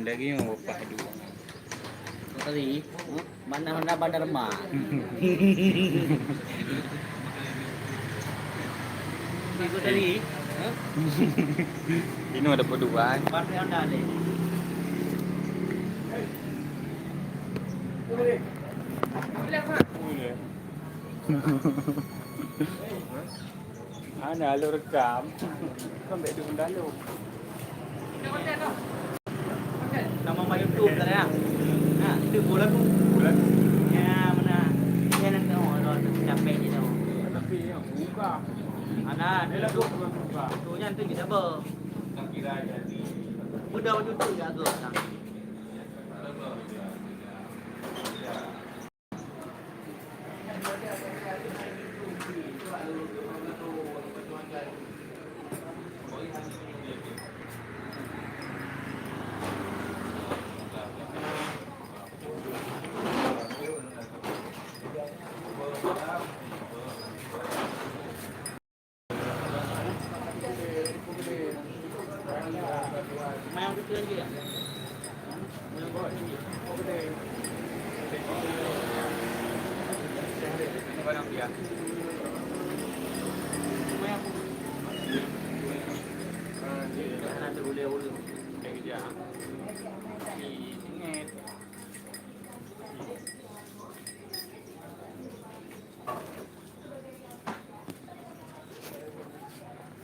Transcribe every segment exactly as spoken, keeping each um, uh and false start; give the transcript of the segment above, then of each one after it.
Lagi mau bapak dua. Tadi, mana mana bandar ma? Itu tadi, ha? Ini ada peduan. Partai Honda ni. Ana lôn rekam. Sampai di benda lôn. Nama mak YouTube dah ya. Ha, itu bola tu. Bola tu. Ya, mana? Ya, nak tahu, ada, ada capek je tahu. Tapi yang buka. Ada, dia lagu bukan buka. Tu yang tu kita ber. Tak kira jadi. Mudah betul tu jaga.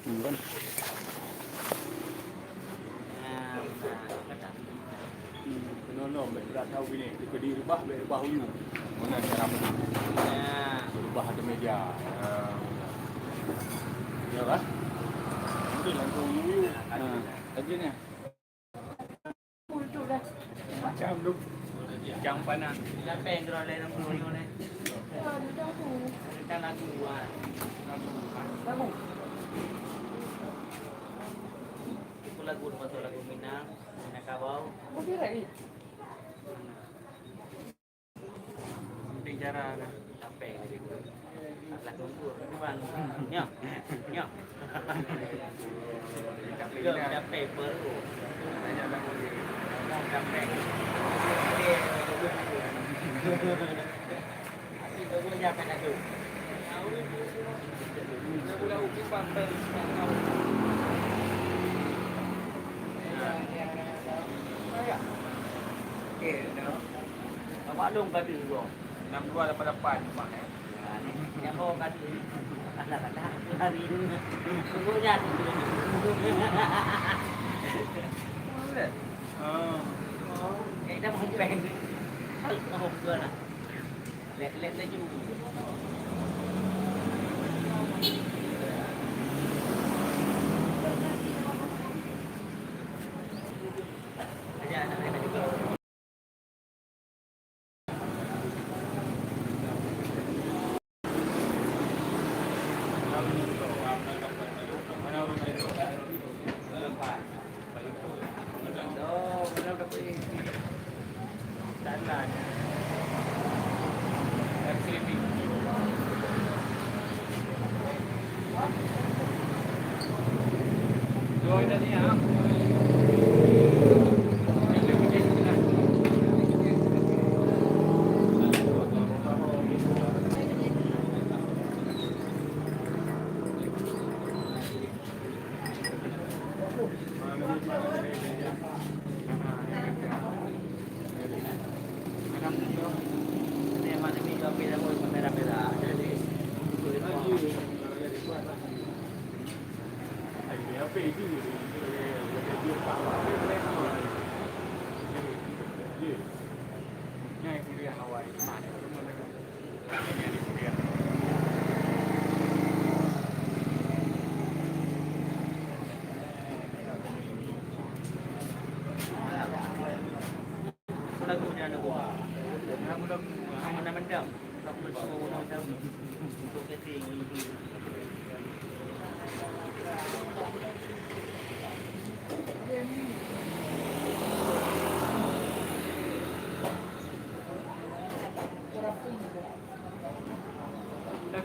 Hmm, kan? Hmm, keunoe-noe, bèk brat tahu gini, teukeudi reubah, bèk reubah uyu. Mana cara beuna? Reubah ateueh meja. Ah, ya kan? Mungkin langsung uyu-uyu. Ah, lagi ni. Macam tu. Macam panas. Siapa yang terlalu dalam pulau ni? Tentang lagu, ah. Lagu. Itu lagu, termasuk lagu Minang, Minangkabau. Kopi lagi? Penting cara kan. Capek lagi. Alah tunggu, bang. Nyoh. Nyoh. Capek, capek perut. Capek. Hati baru aja akan ada. Okey, dah. Abang Long kata juga. Enam dua lapan lapan, Mak, eh. Yang bawa kata. Alah, alah, hari ni. Sungguhnya. Oh. Eh, dah mau peng. Mau jual lah. Let, let laju. Aja nak, nak juga.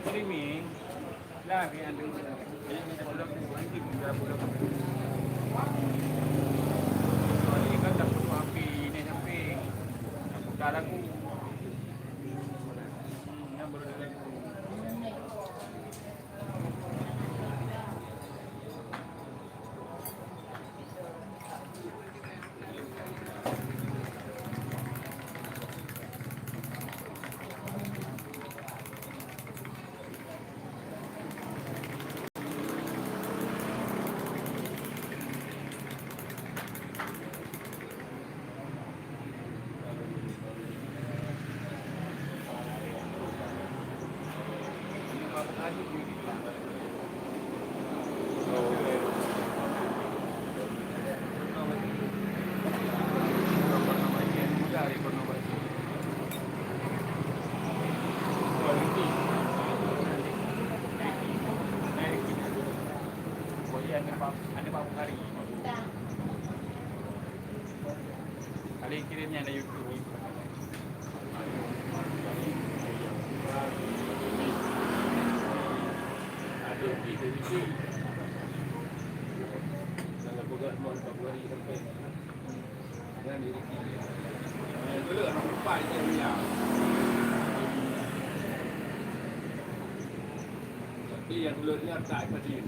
Streaming. Lah, biar ada. Jadi, kita pulang ke, nanti kita pulang ke. Soalnya kan tak pulang. Kirim nyan di YouTube. Tapi yang dulu ni tak pasti.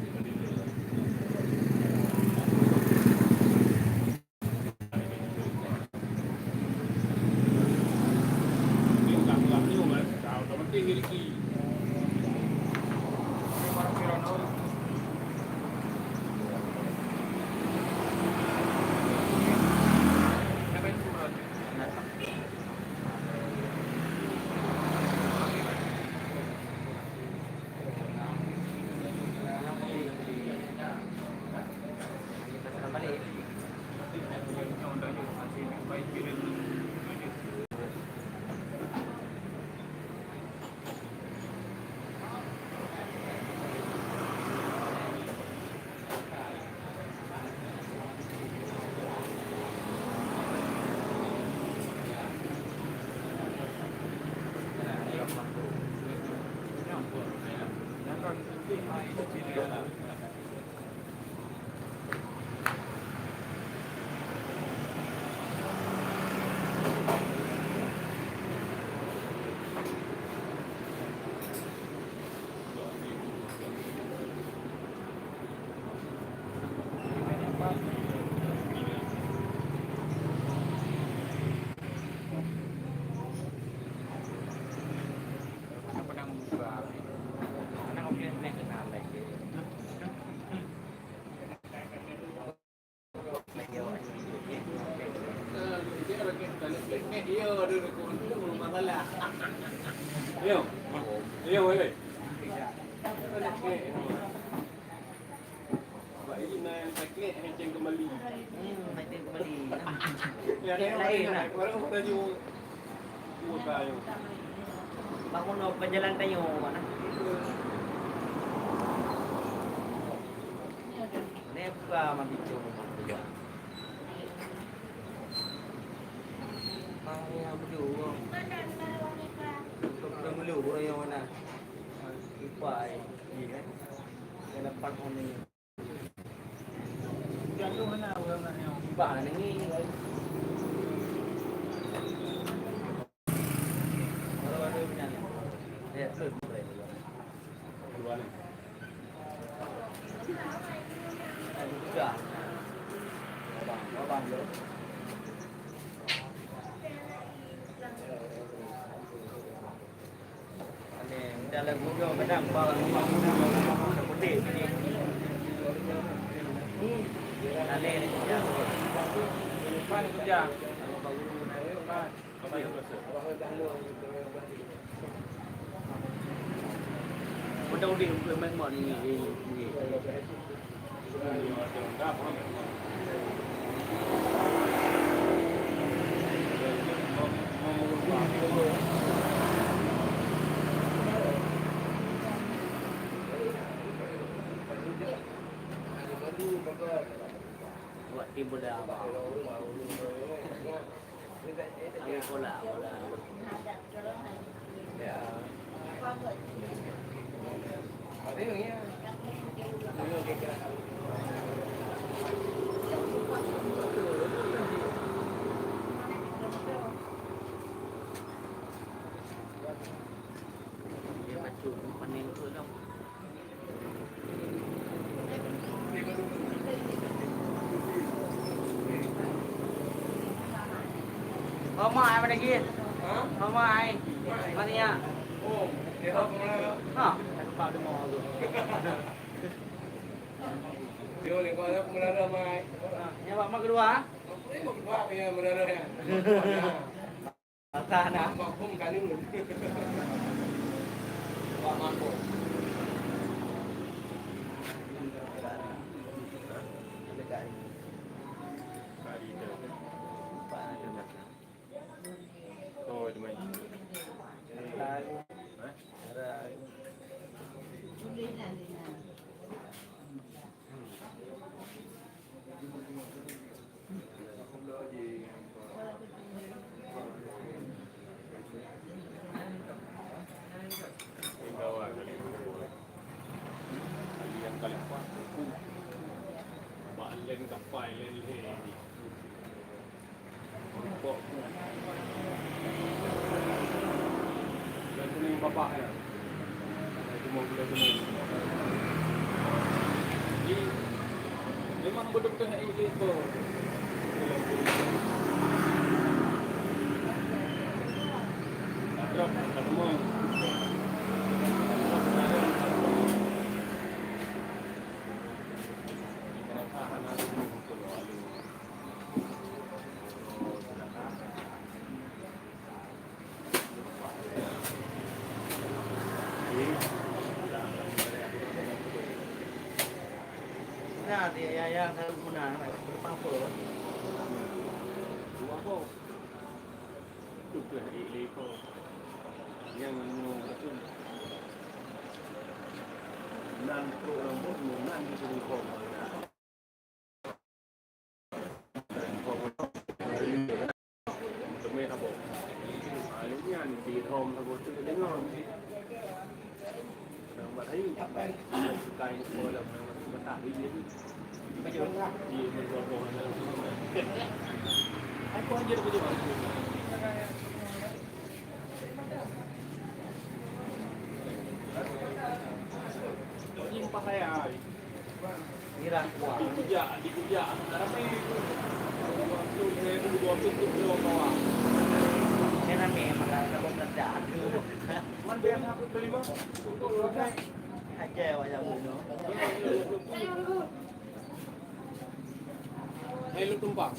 Yo, yo, yo, yo. Bak ini na yang sakit, heceng kembali. Hmm, heceng kembali. Ya, ada yang lain, lain, nah. Baru kita jumpa. Bangun berjalan tayo, mana? Ni buka mabicung. Mari, Abdul. Kau belum dulu, orang yang mana? Lupa, eh. Iya, kan? Dia dapat warning. Jatuh mana orang nak tengok? Bah, ni. Baru ada punya ni. Eh, tu, tu, tu. Keluar ni. Dah. Abang, abang, jom. Buat timbul dah. Ayo, bola, bola. Dia baca panen tu dong. Mama ai mana lagi? Ha? Mama ai. Mana ya? Oh, dia tak pernah. Ha, tak lupa dia mau tu. Dia boleh kau ada pernah mai. Ha, nyawa mak kedua. Apa yang kedua punya menara ya? Makan, ah. Makan kali ni. Wah, makan. Dekat ni. Kali tu. Empat ada makan. Oh, cuma ini. Kali. Hah? Ada. Pak ya. Cuma boleh cuma. Jadi memang betul-betul nak ikut tu. Drop, drop semua. Nah, dia ya, ya, kalau guna, berapa apa? Dua apa? Itu tu, eh, eh, apa? Yang anu, apa tu? Nan trok rambut, nan di sini kau. Teumé saboh. Ah, nyan di hom saboh tu deungon. Nang bat hai. Kai sekolah nang batah dia tu. Iya, berbohong. Aku aja tu. Ini pas saya. Mirah kuah. Dikujak, dikujak. Ramai itu. Waktu saya dulu dua puluh tujuh orang bawah. Saya ramai makan sabon kerja. Man biasa aku terima. Aja wayang bunuh. Hai, lu tumpang.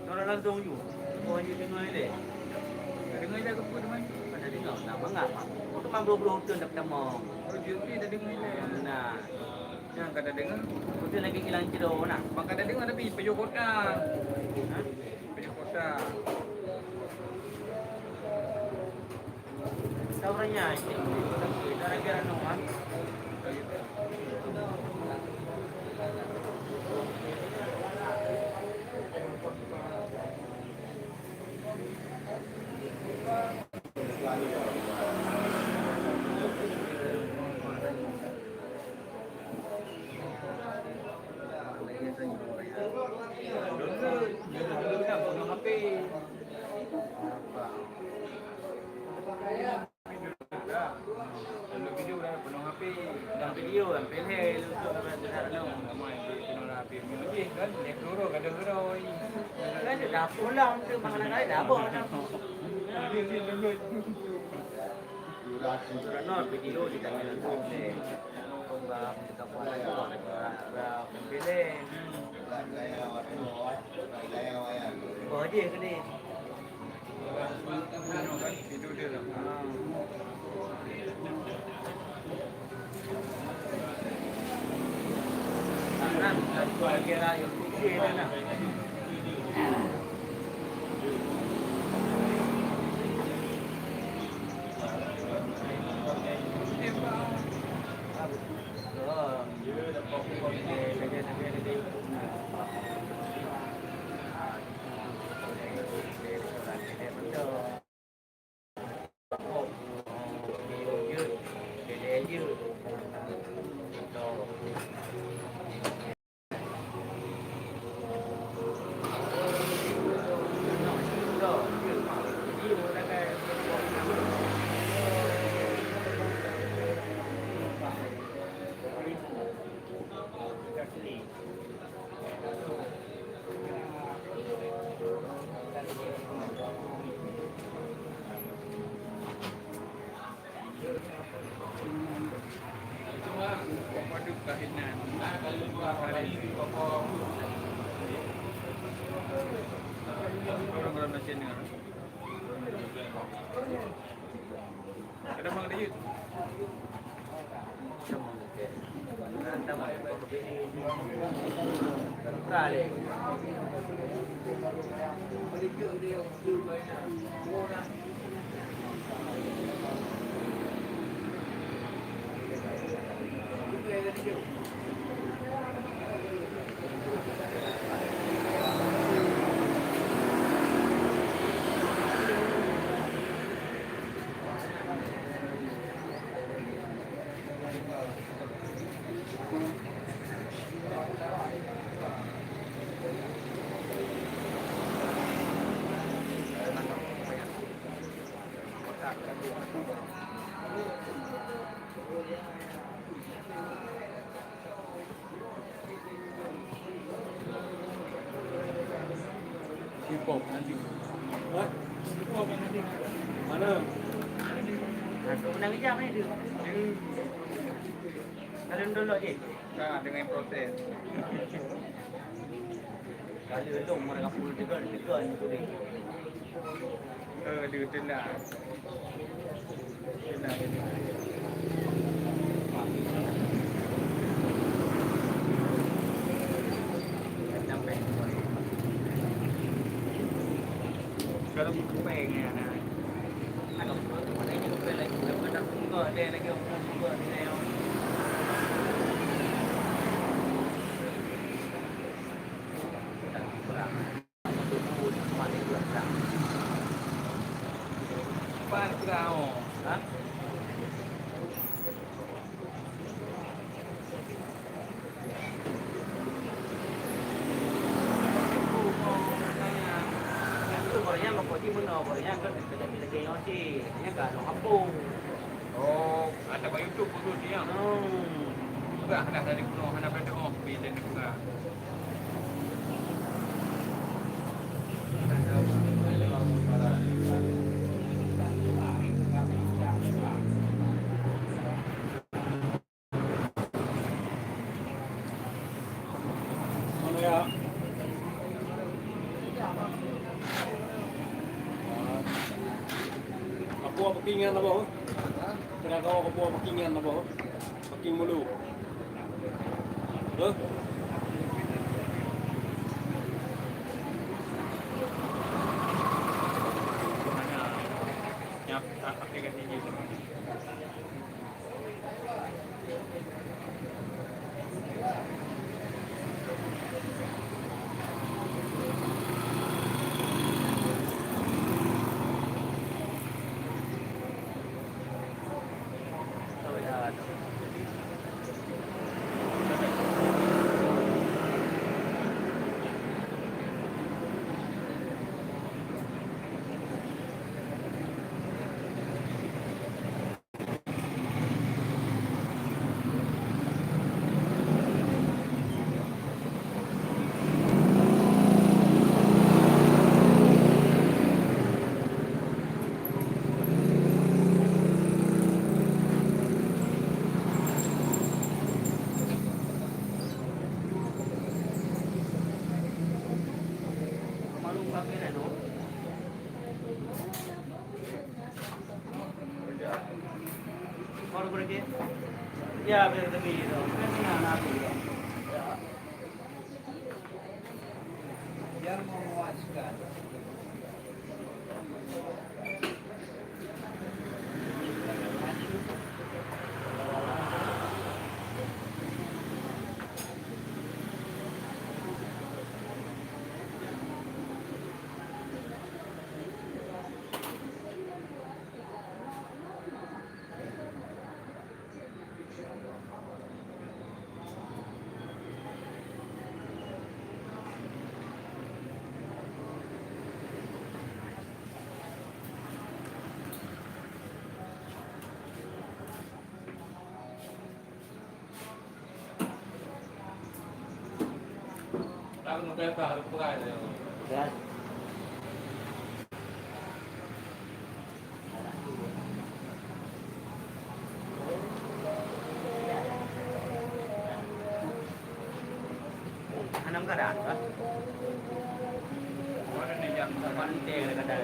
Orang langsung ju. Oh, you dengar dia. Dengar dia ke pun teman? Ada dengar. Nak bangga. Aku tu memang belum beruntung dah pertama. Oh, jadi dah dengar dia. Nah. Yang kata dengar. Betul lagi hilang cedera nak. Maka dah dengar tapi pejoh kota. Ha? Pejoh kota. Dia turun, kadang geroi. Kan dia dah pulang tu, makan lain dah abang dah. Dia, dia lulus. Karena video kita kena tulis. Kita buat lagi, kita buat lagi. Wah, dia kena. Kadang bang dia. Hip hop nanti. Hah? Hip hop nanti. Mana? Aku menang kejam ni tu. Kalau dulu je. Nah, dengan proses. Kalau dulu mereka pun tegur, tegur ni tu deh. Eh, dia telah. Telah. Sampai. Kalau sampai ni, ah. Ada apa? Ada yang sampai lagi. Ada apa? Ada lagi. Oh, ada bak YouTube pun tu dia. Hmm. Buka dah dari penuh, hana berdoa, bila ni buka. Mana ya? Apa, apa keinginan apa? Kena kau apa, apa keinginan apa? Paking mulu. Hah? Mana? Nyap, tak pakai kat tinggi. Ya, biar lebih. Biar memuaskan. Hana meukarat, bah. Orang ni yang sama ni, dia kata,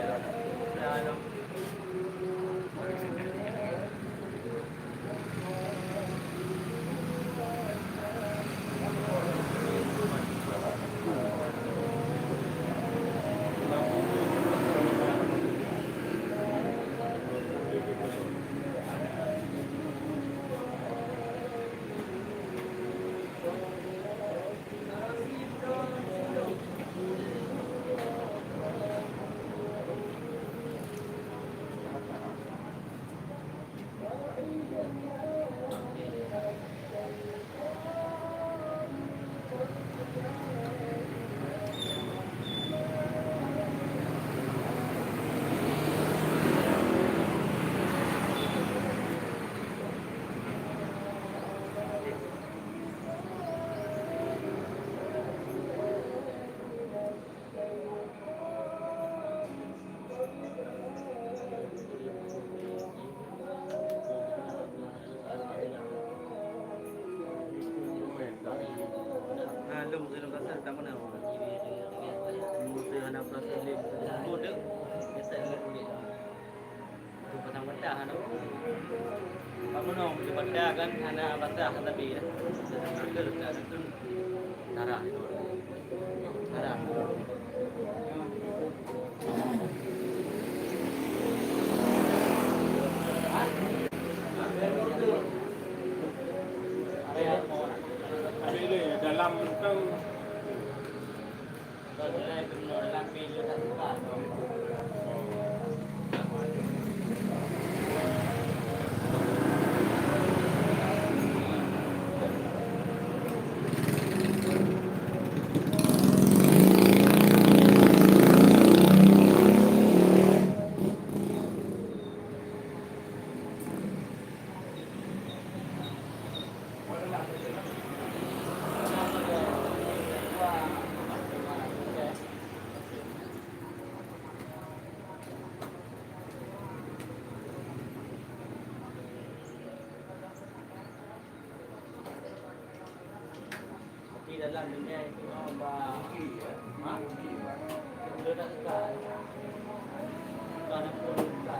Patang patah aneuk. Bak meunong patah kan hana patah tapi ya. Darah. Darah. Dalam tu. Tapi dalam dunia itu orang ba-, ha? Dia tak suka. Bukan apa dia suka.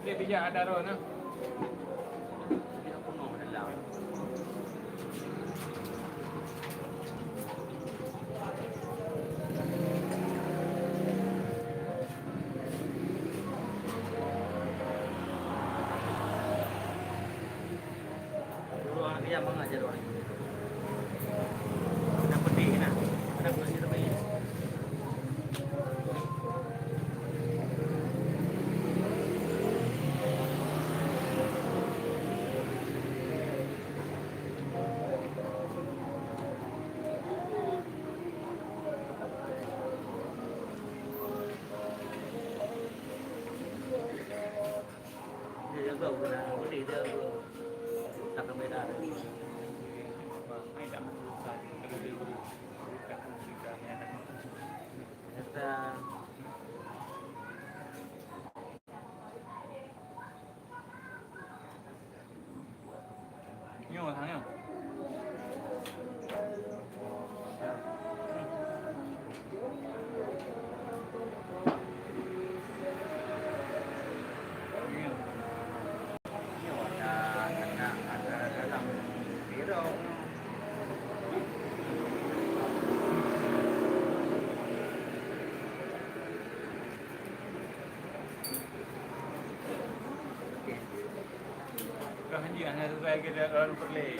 Tapi bijak ada roh nah. Mangat jaroe lagi. Ada pedih nah. Ada pedih tapi. Nyoe, ha, nyoe. Nyoe. Nyoe ada, ada, ada dalam biro. Kah hanjeuet hana sesuai keu dalam peureulée.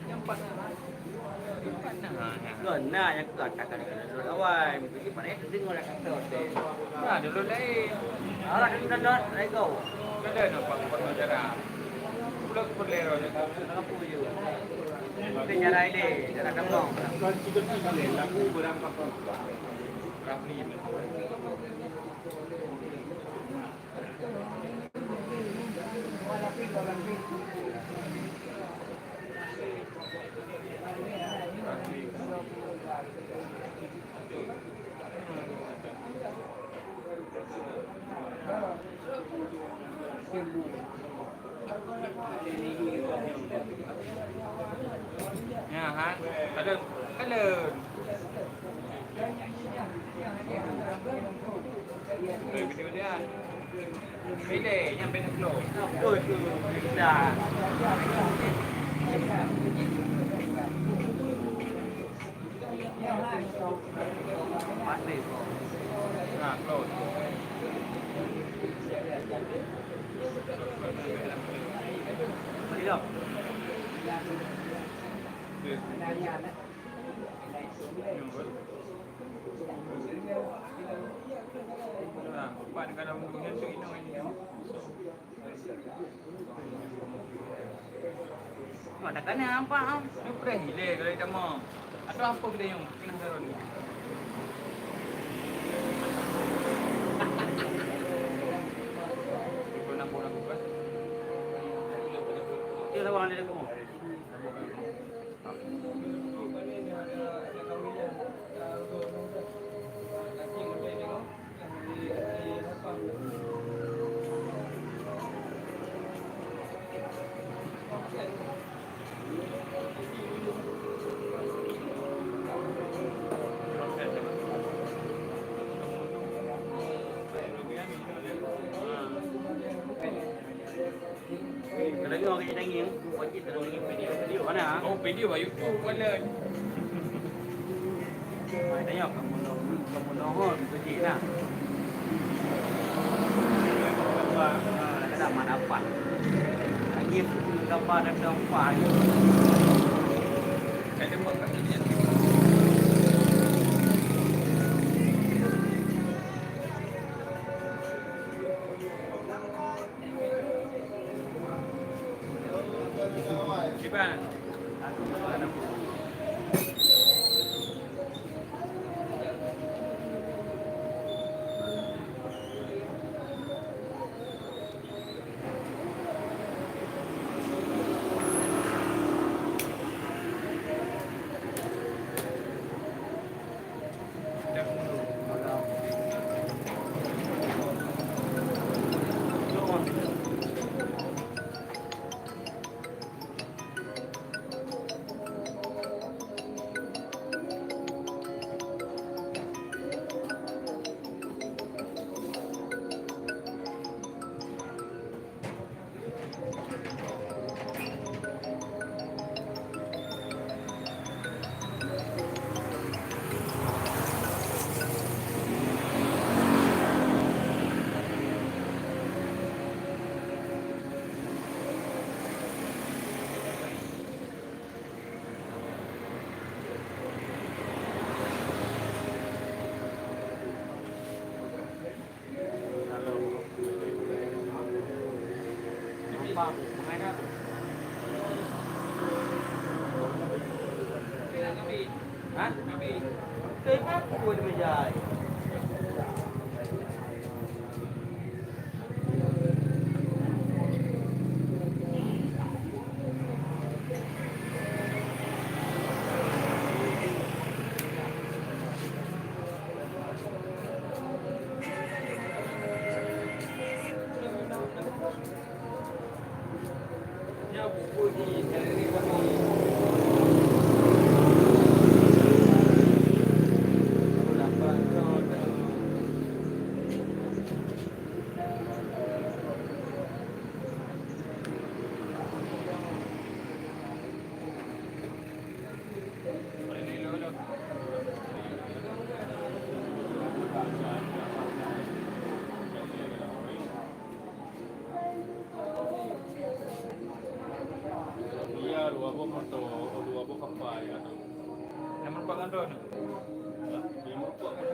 Nyang pat na, nyang pat na, nyang pat na. Kon na nyang keu atak ka lôn awai, meusti panéh teudeungoe lam kantor teuh. Na, dulu laén. Alah, dulu dot, laén go. Kada nampak buat acara. Pulang ke Perlero je. Kenapa you? Itu cara ini, cara kampung. Ramli. Ya, ha? Kalon, kalon. Eh, kemudian. Pilih yang beda flow. Apa tu? Kita. Mak takkan nampak ah. Ni preh gila kalau tamam. Atau apa kita yang kena taruh ni? Kita nak buat apa? Dia lawan dia kamu. Kalau ni orang kena nangis, wajib kena nangis video. Video mana? Oh, video bak YouTube pun ada. Tanya kamu noh, kamu noh, betul cik nah. Ada mana apa? Lagi gambar dan gambar. Ada buat kat sini. Iya, dua boh moto, dua boh kapal ya. Yang merupakan tu. Yang merupakan.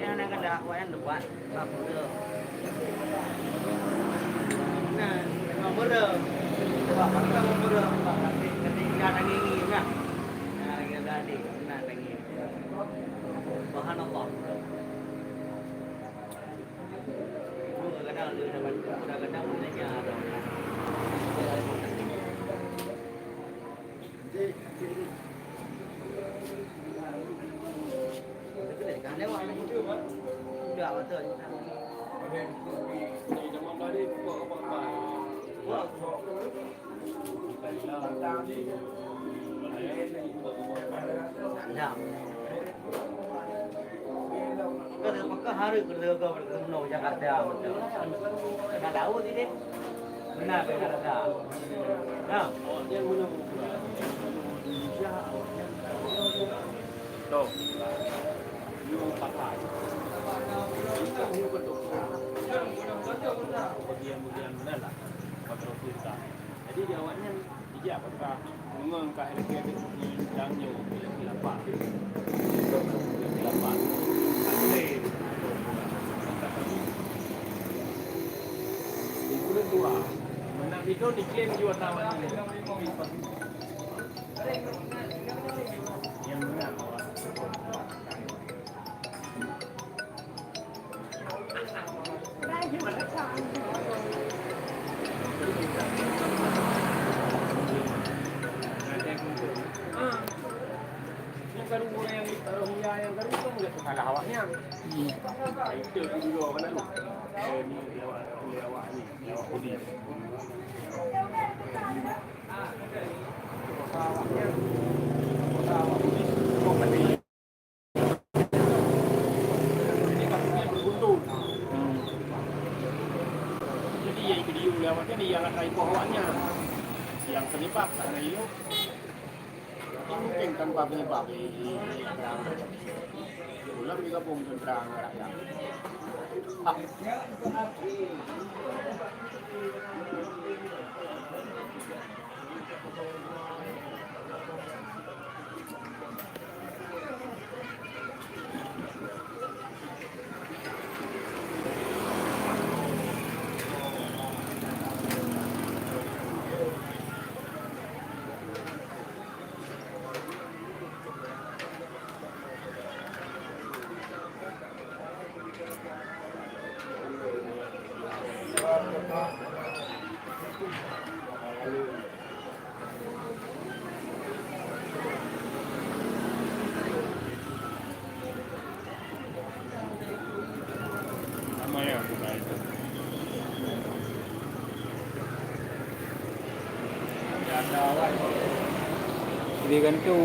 Yang nak kena awak yang lupa. Bak peue? Nah, bak peue? Bak peue? Bak peue? Bak peue? Ketika lagi ingin, nah. Nah, lagi ada adik. Nah, lagi. Subhanallah. Kadang-kadang dia dapat, kadang-kadang dia ada. Ka teupeugah hareuem keureuga keunoe Jakarta. Na daun sideh. Meunan keu Jakarta. Nah. Toh. Yue pakai. Bukan yue betul. Bagian-bagian mana lah. Kontrol kita. Jadi di awaknyan Ijak baka ngon ka helikopter nyoe, khilafah. Khilafah. Di bulan dua, meunan itu diklaim juara awak ni. Yang menang. Yang baru orang yang, yang baru tu enggak salah awaknya. Hmm. Itu dulu orang lalu. Eh, ni lewat, lewat ni, lewat polis. Jadi, yang video lewat ni, yang akan ikut awaknya. Yang penyebab karena itu, mungkin tanpa penyebab. Ulang digabung tentang rakyat. Sama ya, bukan itu. Ada awal. Dia kan tu.